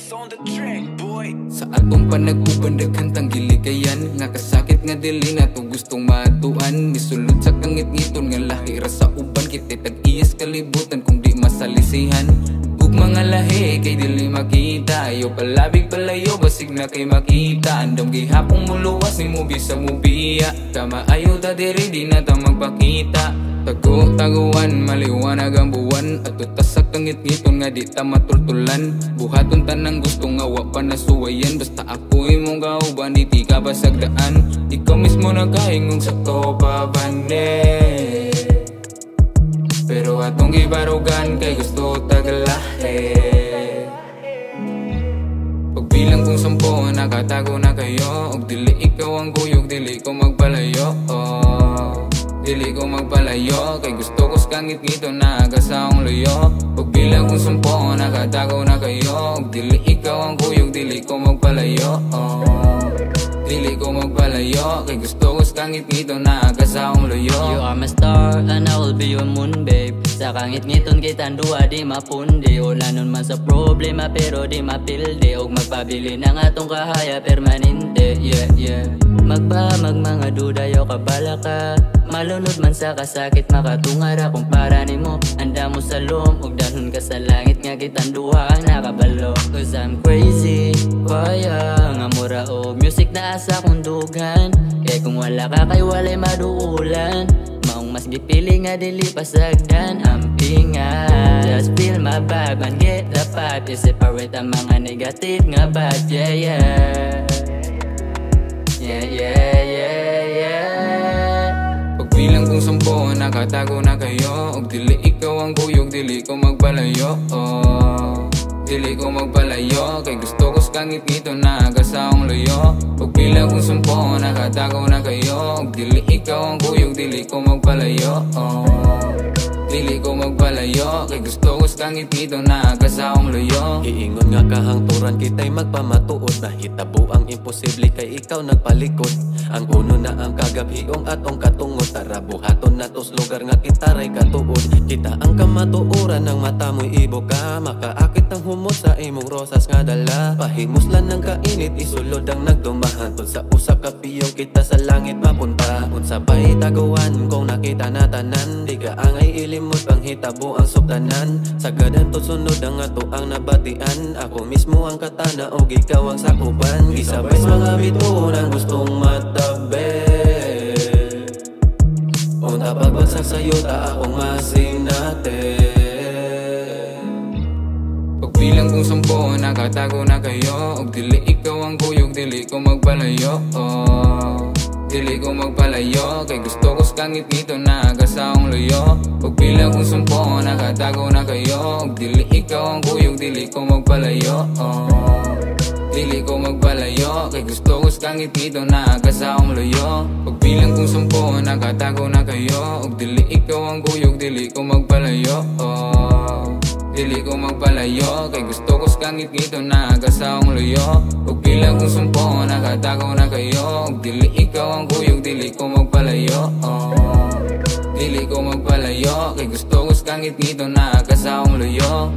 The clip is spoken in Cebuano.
It's on the track, boy. Sa atong panag-uban, daghan tang gilikayan nga kasakit nga dili nato gustong maatuan. Misulod sa kangit-ngiton nga lahi ra sa uban. Kita'y tag-iyas kalibutan kung di masalisihan. Ug mga lahi kay dili makita. Ayo palabig palayo, basig na kay makita. Andam gihapong muluwas nimo bisa mubiya. Tama ayo ta diri, di na ta magpakita. Tago-taguan, maliwanag ang buwan. Ato ta sa kangit-ngiton nga di ta matultulan. Buhaton tanang gusto nga wa pa nasuwayan. Basta ako imong kauban, di ti ka pasagdaan. Ikaw mismo nakaingong sa bane, pero atong gibarugan kay gusto tagalahi. Pagbilang kong 10, nakatago na kayo. Og dili ikaw ang kuyog, dili ko magpalayo, oh. Dili ko magpalayo kay gusto ko sa kangit-ngiton naa ka sa akong luyo. Pagbilang kong 10, nakatago na kayo. Og dili ikaw ang kuyog, dili ko magpalayo, oh. Dili ko magpalayo kay gusto ko sa kangit-ngiton naa ka sa akong luyo. You are my star and I will be your moon, babe. Sa kangit-ngiton kitang duha di mapundi. Ulanon man sa problema pero di mapildi. Og magpabili ng atong kahaya permanente. Yeah. Magbahamag mga duda yo kabala ka. Malunod man sa kasakit makatungara kumpara nimo. Anda mo sa lom ug dalhon ka sa langit nga kitang duha ang nakabalo. 'Cause I'm crazy for ya. Nga mura og music na asa kong dughan. Kay kung wala ka kay walay maduulan. Maong mas gipili nga dili pasagdan ang pingan. Just feel my vibe and get the vibe. I-separate ang mga negative nga vibe. Yeah. Yeah. Pagbilang kong 10, nakatago na kayo. Og dili ikaw ang kuyog, dili ko magpalayo, oh. Dili ko magpalayo kay gusto ko sa kangit-ngiton naa ka sa akong luyo. Pagbilang kong 10, nakatago na kayo. Og dili ikaw ang kuyog, dili ko magpalayo, oh. Dili ko magpalayo kay gusto ko sa kangit-ngiton naa ka sa akong luyo. Giingon nga kahangturan kita'y magpamatuod. Nahitabo ang imposible kay ikaw nagpalikod. Ang uno na ang kagabhiong atong katungod. Tara, buhaton natos lugar nga kita ray katuod. Kita ang kamatuoran ng mata mo'y ibuka. Makaakit ang humot sa imong rosas nga dala. Pahimuslan ng kainit, isulod ang nagdumahan. Tun sa usa ka piyong kita sa langit mapunta. Unsa ba'y taguan kung nakita na tanan? Di ka angay ilimot panghitabo ang sukdanan. Sagadan to sunod ang ato ang nabatian. Ako mismo ang katana og ikaw ang sakupan. Gisabay sa mga bituon ang gustong matabi. Unta pagbagsak sa yuta akong masinati. Pagbilang kong 10, nakatago na kayo. Og dili ikaw ang kuyog, dili ko magpalayo, oh. Dili ko magpalayo kay gusto ko sa kangit-ngiton naa ka sa akong luyo. Pagbilang kong 10, nakatago na kayo. Og dili ikaw ang kuyog, dili ko magpalayo, oh. Dili ko magpalayo kay gusto ko sa kangit-ngiton naa ka sa akong luyo. Pagbilang kong 10, nakatago na kayo. Og dili ikaw ang kuyog, dili ko magpalayo, oh. Dili ko magpalayo kay gusto ko sa kangit-ngiton naa ka sa akong luyo. Pagbilang kong 10, nakatago na kayo. Og dili ikaw ang kuyog, dili ko magpalayo, oh. Dili ko magpalayo kay gusto ko sa kangit-ngiton naa ka sa akong luyo.